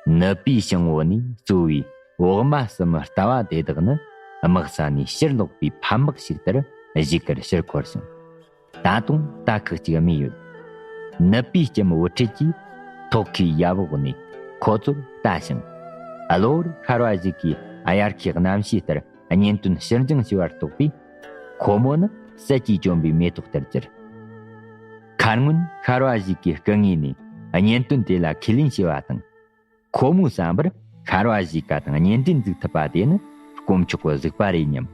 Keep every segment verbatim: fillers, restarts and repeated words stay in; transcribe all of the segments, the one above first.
ནུབ་པའི་ཤིང་བོ་ནས་གཙོས་པའི་འོག་མ་གསུམ་ལྟ་བ་དེ་དག་ནི་དམག་ས་ནས་ཕྱིར་ལོག་པའི་ཕམ་དམག་ཞིག་ལྟར་གཞིས་ཀར་ཕྱིར་འཁོར་ཞིང་། ད་དུང་རྟ་ཁག་ཅིག་རྨས་ཡོད། ནུབ་པའི་ལྕམ་བུ་ཁྲིད་ཀྱིས་ཐོག་ཁའི་ཡབ་འོག་ནས་ཁོ་ཚོར་ལྟ་ཞིང་། གློ་བུར་ཤར་བ་ཞིག་གིས་དབྱར་ཁའི་གནམ་གཤིས་ལྟར་གཉེན་སྟོན་ཕྱིར་འགྱངས་བྱས་པ་རྟོགས་པས། ཁོ་མོ་ནི་ཟས་ཀྱིས་གྱོན་པའི་མེ་ཏོག་ལྟར་གྱུར། ཁ་སྔོན་ཤར་བ་ཞིག་གིས་སྐུ་ངོས་ནས་གཉེན་སྟོན་དེ་ལ་ཁས་ལེན་བྱས་པ་དང་། ཁོ་མོའི་བསམ་པར་ཤར་བ་ཞིག་ག་དང་གཉེན་འབྲེལ་འཛུགས་ཐུབ་པ་དེ་ནི་དཀོན་མཆོག་གི་གཟིགས་པ་རེད་སྙམ།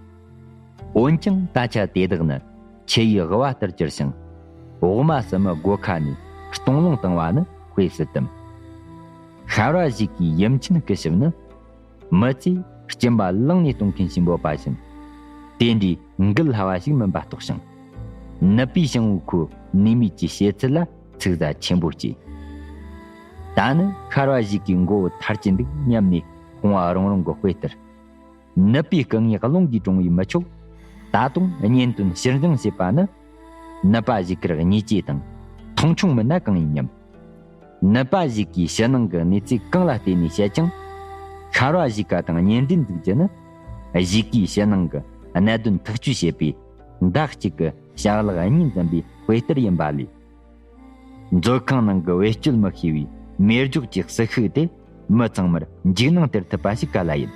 འོན་ཀྱང་ད་ཆ་དེ་དག་ནི་ཆུ་ཡི་དབུ་བ་ལྟར་གྱུར་ཞིང་། འོག་མ་གསུམ་སྒོ་ཁ་ནས་སྟོང་ལོང་བཏང་བ་ནི་དཔེ་སྲིད་དམ། ཤར་བ་ཞིག་གི་ཡུམ་ཆེན་སྐུ་ཞབས་ནི། མི་ཚེ་སྐྱིན་པ་བླངས་ནས་གཏོང་མཁན་ཞིག་འབོད་པ་བཞིན། དེ་འདྲའི་འགུལ་སླ་བ་ཞིག་མིན་པ་རྟོགས་ཤིང་། ནུབ་པའི་ཤིང་བོ་ཁོའི་ནུས་མེད་ཀྱི་བྱེད་ཚུལ་ལ་ཚིག་གཟའ་ཆེན་པོ་སྐྱེས། ད་ནི་ཤར་བ་ཞིག་གི་མགོ་བོ་ཐར་གྱི་འདུག་སྙམ་ནས་དཔུང་བ་རུང་རུང་གི་དཔེ་ལྟར། ནུབ་པའི་སྐུ་ངོས་རླུང་གིས་དྲངས་པས་མི་ཆོག། ད་དུང་གཉེན་སྟོན་ཕྱིར་འགྱངས་བྱེད་པ་ནི། ནུབ་པ་ཞིག་གི་ཉེས་ཅན་དང་མཐོང་ཆུང་མིན་ན་གང་ཡིན་སྙམ། ནུབ་པ་ཞིག་གིས་ཕྱི་ནང་གི་གནས་ཚུལ་གང་ལ་བལྟས་ནས་བཤད་ཀྱང་། ཤར་བ་ཞིག་ག་དང་གཉེན་འབྲེལ་འཛུགས་རྒྱུ་ནི། ཞིག་གིས་ཕྱི་ནང་གི་གནད་དོན་ཐག་གཅོད་བྱེད་པའི་མདའ་གཅིག་གི་ཞབས་ལག་གཉིས་འཛིན་པའི་དཔེ་ལྟར་ཡིན་པ་ལས། མཛོད་ཁང་ནང་གི་བེད་སྤྱོད་མི་ཤེས་པའི་མེ་སྒྱོགས་ཀྱི་ཟིལ་ཤུགས་དེ་མི་ཚང་མར་འཇིགས་སྣང་སྟེར་ཐུབ་པ་ཞིག་ག་ལ་ཡིན།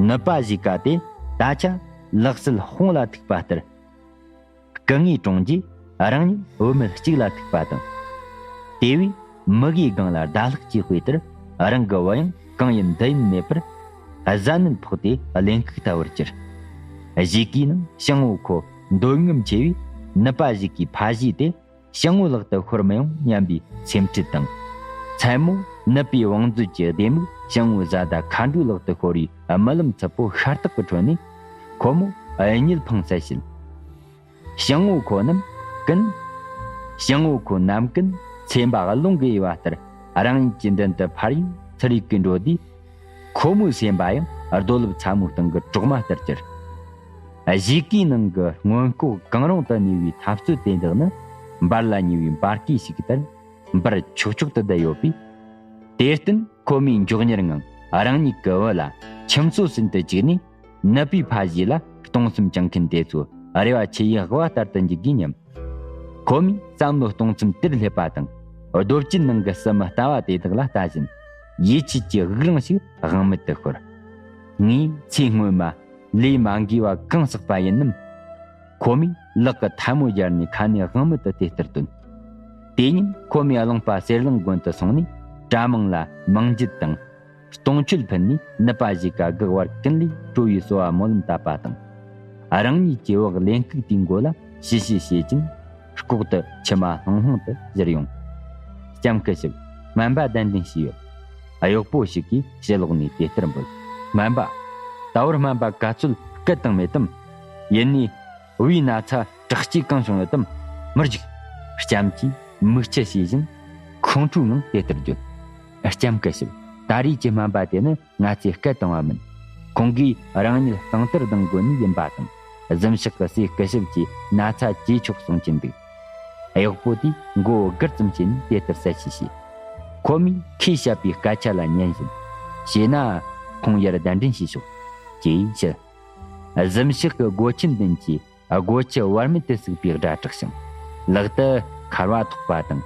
ནུབ་པ་ཞིག་ག་དེ་ད་ཆ་ལག་སྲིད་དཔུང་ལ་ཐུག་པ་ལྟར། སྐུ་ངོས་དྲངས་རྗེས་རང་ཉིད་བུད་མེད་གཅིག་ལ་ཐུག་པ་དང་། དེ་བས་མི་གིས་སྒང་ལ་ཟླ་ལྷག་གི་དཔེ་ལྟར་རང་གི་བུ་ཡང་གང་ཡིན་འདི་ཡིན་མེད་པར་གཟའ་ནད་ཕོག་སྟེ་གླེན་ལྐུགས་ལྟ་བུར་གྱུར། གཞིས་ཀའི་ནང་ཤིང་བོ་ཁོ་འདོད་རྔམ་ཆེ་བས་ནུབ་པ་ཞིག་གིས་ཕ་གཞིས་ཏེ་ཤིང་བོ་ལག་ཏུ་ཤོར་མི་ཡོང་སྙམ་པའི་སེམས་ཁྲལ་དང་། མཚན་མོ་ནུབ་པའི་བང་མཛོད་ཀྱི་ལྡེ་མིག་ཤིང་བོ་བཟའ་ཟླ་མཁའ་འགྲོའི་ལག་ཏུ་ཤོར་བའི་རྨི་ལམ་ཚབ་པོ་ཤ་སྟག་གི་ཁྲོད་ནས་ཁོ་མོ་གཉིད་འཕངས་སད་བྱེད། ཤིང་བོ་ཁོ་རྣམས་ཀུན། ཤིང་བོ་ཁོ་རྣམས་ཀུན་སེམས་པ་རླུང་གིས་གཡོས་པ་ལྟར་རང་ཉིད་ཀྱི་མདུན་དུ་ཕར་ཡུག་ཚུར་ཡུག་གིས་འགྲོ་དུས། ཁོ་མོའི་སེམས་པ་ཡང་རྡོ་ལེབ་ཚ་མོའི་སྟེང་གི་གྲོག་མ་ལྟར་གྱུར། གཞིས་ཀའི་ནང་གི་སྔོན་ལྐོག་གང་རུང་དུ་གནས་པའི་འཐབ་རྩོད་དེ་དག་ནི་འབར་ལ་ཉེ་བའི་འབར་གས་ཤིག་ལྟར་འབར་ཆོག་ཆོག་ཏུ་བསྡད་ཡོད་པས། དེར་བརྟེན་ཁོ་མོས་མགྱོགས་མྱུར་ངང་རང་ཉིད་ཀྱི་བུ་ལ་ཁྱིམ་གསོ་ཟིན་དུ་བཅུག་ནས། ནུབ་པའི་ཕ་གཞིས་ལ་གཏོང་སེམས་བཅངས་མཁན་དེ་ཚོ་རེ་བ་ཆུ་ཡི་དབུ་བ་ལྟར་དུ་འཇུག་དགོས་སྙམ། ཁོ་མོས་བསམ་བློ་གཏོང་མཚམས་དེར་སླེབས་པ་དང་། རྡོ་བཅུའི་ནང་གི་སྲུ་མོ་ལྟ་བ་དེ་དག་ལ་ལྟ་བཞིན། ཡིད་ཆེས་ཀྱི་དབུགས་རིང་ཞིག་དབང་མེད་དུ་ཤོར། ངས་ཚེ་སྔོན་མ་ལས་མ་འགུལ་བ་གང་བསགས་པ་ཡིན་ནམ། ཁོ་མོས་ལག་གི་ཐལ་མོ་སྦྱར་ནས་ཁ་ནས་དབང་མེད་དུ་དེ་ལྟར་བཏོན། དེ་ཉིན་ཁོ་མོས་གླིང་པ་གསེར་གླིང་དགོན་དུ་སོང་ནས་གྲྭ་མང་ལ་མིང་འགྱེད་དང་། སྟོང་མཆོད་ཕུལ་ནས་ནུབ་པ་ཞིག་ག་གི་བར་ཀུན་ལས་སྤྲོ་བའི་གསོལ་བ་སྨོན་ལམ་བཏབ་པ་དང་། རང་ཉིད་ཀྱི་བུ་གླེན་ལྐུགས་དེའི་མགོ་ལ་ཞི་ཞི་བྱེད་ཅིང་ལྐོག་ཏུ་མཆི་མ་ལྷང་ལྷང་དུ་བཞུར་ཡོང་། ལྕམ་སྐུ་ཞབས། སྨན་པ་གདན་འདྲེན་བྱས་ཡོད། གཡོག་པོ་ཞིག་གིས་ཕྱི་ལོགས་ནས་དེ་ལྟར་འབོད། སྨན་པ། ད་བར་སྨན་པ་ག་ཚོད་སྐད་བཏང་མེད་དམ། ཡིན་ནའི་བུའི་ན་ཚ་དྲག་སྐྱེད་གང་བྱུང་ཡོད་དམ། མི་རྒྱུག། ལྕམ་གྱིས་མིག་ཆུ་ཤེས་བཞིན་ཁོང་ཁྲོའི་ངང་དེ་ལྟར་བརྗོད། ལྕམ་སྐུ་ཞབས། ད་རེས་ཀྱི་སྨན་པ་དེ་ནི་ང་ཚོས་སྐད་བཏང་བ་མིན། ཁོང་གིས་རང་ཉིད་གཙང་དར་ལྡང་དགོས་ནི་ཡིན་པ་དང་། གཟིམ་ཤག་གི་སྲས་སྐུ་ཞབས་ཀྱི་ན་ཚ་ཇེ་ཆོག་སོང་གིན་འདུག། གཡོག་པོ་དེས་མགོ་བོ་སྒུར་ཙམ་བྱས་ནས་དེ་ལྟར་གསལ་བཤད་བྱས། ཁོ་མོས་ཁོས་བཤད་པའི་སྐད་ཆ་ལ་ཉན་བཞིན། བྱས་ན་ཁོང་ཡར་གདན་འདྲེན་བྱས་ཤོག་ཅེས་བཤད། གཟིམ་ཤག་གི་སྒོ་ཆེན་མདུན་གྱི་སྒོ་ཁྱི་བར་མེད་དུ་ཟུག་པའི་སྒྲ་གྲགས་ཤིང་། ལག་ཏུ་འཁར་བ་ཐོགས་པ་དང་།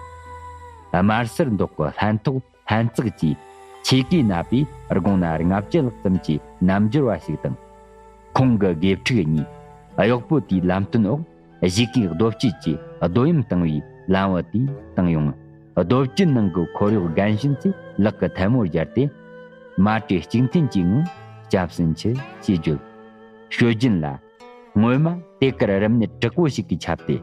དམར་སེར་མདོག་གི་ལྷན་ཐོགས་ལྷན་ཙག་གིས་ཆས་གོས་མནབས་པའི་དགུང་ན་ལྔ་བཅུ་ལྷག་ཙམ་གྱི་རྣལ་འབྱོར་བ་ཞིག་དང་། ཁོང་གི་དགེ་ཕྲུག་གཉིས། གཡོག་པོ་དེའི་ལམ་སྟོན་འོག་གཞིས་ཀའི་རྡོ་བཅུད་ཀྱི་རྡོ་གཡམ་བཏང་བའི་ལམ་བུ་དེ་བཏང་ཡོང་། རྡོ་བཅུད་ནང་གི་འཁོར་གཡོག་རྒན་གཞོན་ཚོས་ལག་གི་ཐལ་མོ་སྦྱར་ཏེ། མ་བྲོས་གཅིག་མཐུན་གྱི་ངང་སྐྱབས་སུ་མཆི་ཞེས་བརྗོད། ཞོལ་རྒྱུན་ལ། སྔོན་མ་དེ་གར་རིམས་ནད་དྲག་པོ་ཞིག་གིས་ཁྱབ་སྟེ།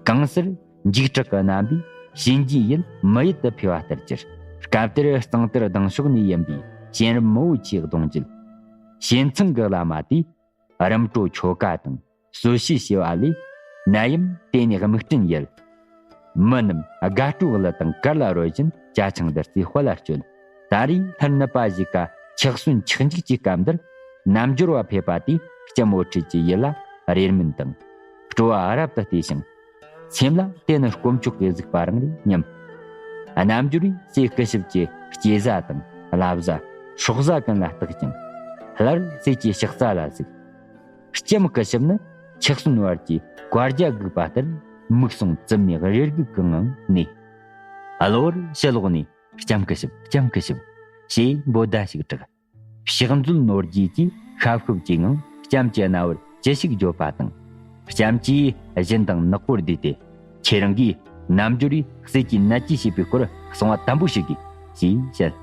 གང་སར་འཇིགས་སྐྲག་གི་རྣམ་པས་གཤིན་རྗེའི་ཡུལ་མི་ཡུལ་དུ་འཕེལ་བ་ལྟར་གྱུར། སྐབས་དེར་གཙང་དར་ལྡང་ཕྱོགས་ནས་ཡིན་པའི་གཤེན་རབ་མི་བོ་ཆེའི་གདུང་རྒྱུད། གཤེན་ཚང་གི་བླ་མ་དེས་རིམ་གྲོ་ཆོ་ག་དང་གསོལ་ཞིས་ཞུ་བ་ལས། ནད་ཡམས་དེ་ནས་དམིགས་སྐྲན་ཡལ། མི་རྣམས་དགའ་སྤྲོའི་གླུ་དང་གར་ལ་རོལ་བཞིན་ཇ་ཆང་འདི་རྩེ་དཔལ་ལ་སྤྱོད། ད་རེས་ལྷ་ནུབ་པ་ཞིག་ག་ཆགས་སོན་ཆགས་འཇིག་གི་སྐབས་འདིར། རྣལ་འབྱོར་བ་ཕེབས་པ་དེས་སྐྱབས་མོ་ཁྲིད་ཀྱི་ཡིད་ལ་རེ་སྨོན་དང་སྤྲོ་བ་རབ་ཏུ་སྟེར་ཞིང་། སེམས་ལ་དེ་ནི་དཀོན་མཆོག་གི་གཟིགས་པ་རང་རེད་སྙམ། རྣལ་འབྱོར་བས་སྲས་སྐུ་ཞབས་ཀྱི་སྐྱེས་བཟའ་དང་ བླ་བཟའ་སྲོག་བཟའ་ཀུན་ལ་བརྟག་ཅིང་། སླར་ཟས་ཀྱི་ཕྱག་འཚལ་ལ་གཟིགས། ལྕམ་སྐུ་ཞབས་ནི་ཆགས་སོན་བར་གྱི་བཀའ་རྒྱ་སྒུག་པ་ལྟར། མིག་ཟུང་བཙུམས་ནས་རེ་སྒུག་གི་ངང་གནས། གློ་བུར་ཕྱི་ལོགས་ནས། ལྕམ་སྐུ་ཞབས། ལྕམ་སྐུ་ཞབས། ཞེས་འབོད་བརྡ་ཞིག་གྲགས། ཕྱག་མཛོད་ནོར་རྒྱས་ཀྱིས་ཤབ་ཤུབ་ཀྱི་ངང་ལྕམ་གྱི་རྣ་བར་ཅི་ཞིག་བརྗོད་པ་དང་། ལྕམ་གྱིས་བཞིན་དང་ནག་པོར་བསྡུས་ཏེ། ཁྱེད་རང་གིས་རྣལ་འབྱོར་བའི་ཟས་ཀྱི་ནད་ཀྱིས་བྱས་པའི་སྐོར་གསང་བ་དམ་པོ་ཞུ་དགོས། ཞེས་བཤད།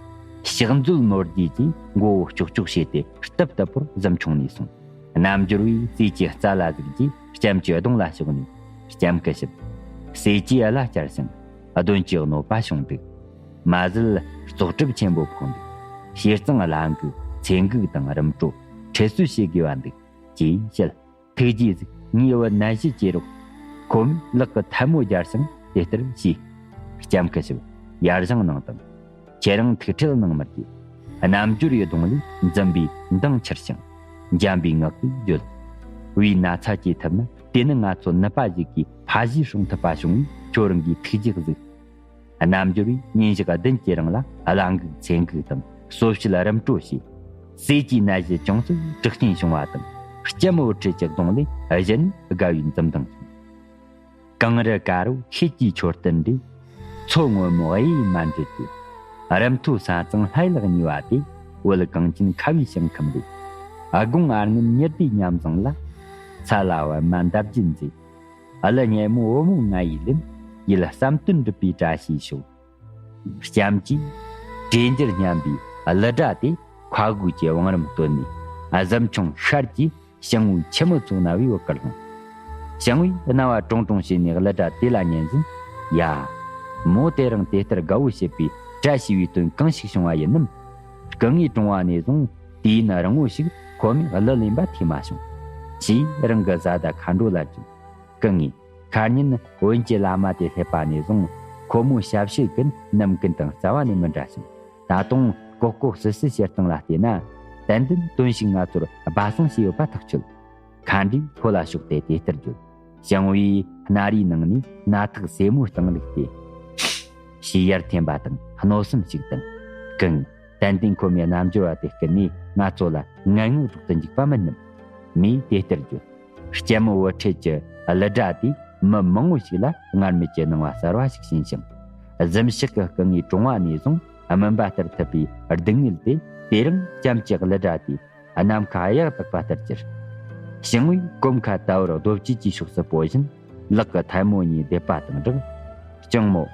ཕྱག་མཛོད་ནོར་རྒྱས་ཀྱིས་མགོ་བོ་ལྕོག་ལྕོག་བྱས་ཏེ། སྟབས་སྟབས་པོར་གཟིམ་ཆུང་ནས་སོང་། རྣལ་འབྱོར་བས་ཟས་ཀྱི་རྩ་ལ་གཟིགས་རྗེས། ལྕམ་གྱི་གདོང་ལ་ཕྱོགས་ནས། ལྕམ་སྐུ་ཞབས། ཟས་ཀྱི་བླ་བསྐྱར་ཞིང་། གདོན་གྱི་གནོད་པ་བྱུང་འདུག་མ་ཟད་བཙོག་གྲིབ་ཆེན་པོ་ཕོག་འདུག་བྱས་ཙང་བླ་འགུག་ཚེ་འགུག་དང་རིམ་གྲོ་ཁྲིད་གསོལ་བྱེད་དགོས་པ་འདུག་ཅེས་བཤད། ཐུགས་རྗེས་གཟིགས། ངའི་བུ་ནད་གཞི་ཅི་རོགས། ཁོ་མོས་ལག་གི་ཐལ་མོ་སྦྱར་ཞིང་དེ་ལྟར་བྱས། ལྕམ་སྐུ་ཞབས། ཡར་བཞེངས་གནང་དང་། ཁྱེད་རང་ཐུགས་ཁྲལ་གནང་མི་དགོས། རྣལ་འབྱོར་ཡི་གདོང་ལས་འཛུམ་པའི་མདངས་འཕྱུར་ཞིང་། འཇམ་པའི་ངག་གིས་བརྗོད། བུའི་ན་ཚ་ཇེ་ཐུབ་ན། དེ་ནི་ང་ཚོ་ནད་པ་ཞིག་གིས་ཕ་གཞིས་སྲུང་ཐུབ་པ་བྱུང་བས། ཁྱོད་རང་གིས་ཐུགས་རྗེས་གཟིགས། རྣལ་འབྱོར་བས་ཉིན་ཞག་བདུན་གྱི་རིང་ལ་བླ་འགུག་ཚེ་འགུག་དང་གསོལ་བྱེད་རིམ་གྲོ་བྱས། ཟས་ཀྱི་ནད་གཞི་ཅུང་ཟད་དྲག་རྐྱེན་བྱུང་བ་དང་། ལྕམ་བུ་ཁྲིད་ཀྱི་གདོང་ལས་གཞི་ནས་དགའ་བའི་འཛུམ་མདངས་བྱུང་། གངས་རི་དཀར་པོ་ཤེལ་གྱི་མཆོད་རྟེན་འདྲའི། མཚོ་སྔོན་མོ་གཡས་མ་འགྲུལ་གྱི། རི་མཐོའི་ས་གཙང་ལྷའི་ལག་ཉེ་བ་དེ། བོད་གངས་ཅན་ཁ་བའི་ཞིང་ཁམས་རེད། ཨ་དགོང་ཨ་སྔོན་ཉི་ཟླའི་མཉམ་བཟང་ལ། ས་ལ་པད་མ་འདབ་བརྒྱད་མཛེས། ཨ་ལི་སྙན་མོ་བུ་མོ་ང་ཡིས་ལེན། ཡིད་བསམ་དོན་འགྲུབ་པའི་བཀྲ་ཤིས་ཤོག་ལྕམ་གྱིས་དྲོས་འཇལ་སྙན་པའི་གླུ་སྒྲ་དེ་ཁ་དགོད་ཀྱི་བང་རིམ་བཏོན་ནས། གཟིམ་ཆུང་ཤར་གྱི་ཞང་བོའི་ཁྱི་མོ་ཚོ་རྣ་བའི་འོག་གར་ལྷུང་། ཞང་བོས་རྣ་བ་ཀྲོང་ཀྲོང་བྱས་ནས་གླུ་སྒྲ་དེ་ལ་ཉན་བཞིན། ཡ། མོ་དེ་རིང་དེ་ལྟར་དགའ་བོ་བྱེད་པའི་བཀྲ་ཤིས་པའི་དོན་གང་ཞིག་བྱུང་བ་ཡིན་ནམ། སྐུ་ངོའི་གྲོངས་པ་ནས་བཟུང་དུས་ཡུན་རིང་བོ་ཞིག་ཁོ་མོས་གླུ་ལེན་པ་ཐོས་མ་བྱུང་། ཞེས་རང་གི་བཟའ་ཟླ་མཁའ་འགྲོ་ལ་བརྗོད། སྐུ་ངོས། ཁ་ཉིན་བོན་གྱི་བླ་མ་དེ་སླེབས་པ་ནས་བཟུང་ཁོ་མོའི་ཞབས་ཕྱི་ཀུན་ནམ་ཀུན་དང་རྩ་བ་ནས་མི་འདྲ་ཞིང་། ད་དུང་ལྐོག་ལྐོག་སུད་སུད་བྱེད་སྟངས་ལ་བལྟས་ན། ཏན་ཏན་དོན་ཞིག་ང་ཚོར་སྦ་གསང་བྱས་ཡོད་པ་ཐག་ཆོད། མཁའ་འགྲོས་ཁོ་ལ་ཕྱོགས་ཏེ་དེ་ལྟར་བརྗོད། ཞང་བོས་སྣ་རའི་ནང་ནས་སྣ་ཐག་སེར་མོའི་སྟེང་བླུགས་ཏེ། ཞེས་ཡར་འཐེན་པ་དང་གནོད་སེམས་ཤིག་དང་། སྐུ་ངོས། ཏན་ཏན་ཁོ་མོས་རྣལ་འབྱོར་བ་དེ་བསྐུལ་ནས་ང་ཚོ་ལ་ངན་སྔགས་སྒྲོག་ཏུ་འཇུག་པ་མིན་ནམ། མོས་དེ་ལྟར་བརྗོད། ལྕམ་བུ་ཁྲིད་ཀྱི་གླུ་སྒྲ་དེས་མི་མང་བོ་ཞིག་ལ་སྔར་མེད་ཀྱི་སྣང་བ་གསར་བ་ཞིག་བྱིན་ཞིང་། གཟིམ་ཤག་གི་སྐུ་ངོའི་གྲོངས་པ་ནས་བཟུང་སྨིན་པ་ལྟར་ཐུབ་པའི་སྡུག་བསྔལ་དེ། དེ་རིང་ལྕམ་གྱི་གླུ་སྒྲ་དེས་ནམ་མཁའ་གཡག་བཏེགས་པ་ལྟར་གྱུར། ཞང་བོས་གོམ་ཁ་དལ་བུར་རྡོ་བཅུད་ཀྱི་ཕྱོགས་སུ་སྤོ་བཞིན། ལག་གི་ཐལ་མོ་གཉིས་སྡེབ་པ་དང་སྦྲགས། ལྕམ་མོ།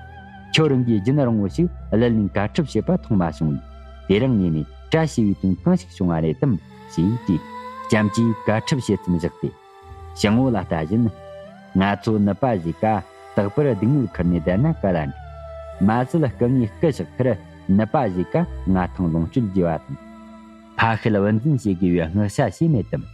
ཁྱོད་རང་གིས་རྒྱུན་རིང་བོ་ཞིག་གླུ་ལེན་དཀའ་ཁྲིད་བྱེད་པ་མཐོང་མ་བྱུང་བས། དེ་རིང་ངེད་ནས་བཀྲ་ཤིས་པའི་དོན་གང་ཞིག་བྱུང་བ་རེད་དམ། ཞེས་དྲིས། ལྕམ་གྱིས་དཀའ་ཁྲིད་བྱེད་མཚམས་བཞག་སྟེ། ཞང་བོ་ལ་ལྟ་བཞིན། ང་ཚོ་ནད་པ་ཞིག་ག་རྟག་པར་སྡུག་བསྔལ་ཁུར་ནས་བསྡད་ན་དཀའ་ལ་འདུག་མ་ཟད་སྐུ་ངོའི་སྐུ་གཤེགས་ཁར་ནད་པ་ཞིག་ག་མངའ་ཐང་ལོངས་སྤྱོད་རྒྱས་པ་དང་། ཕ་ཤུལ་བུ་འཛིན་བྱེད་དགོས་པའི་བསྔགས་བྱ་ཞིག་མེད་དམ།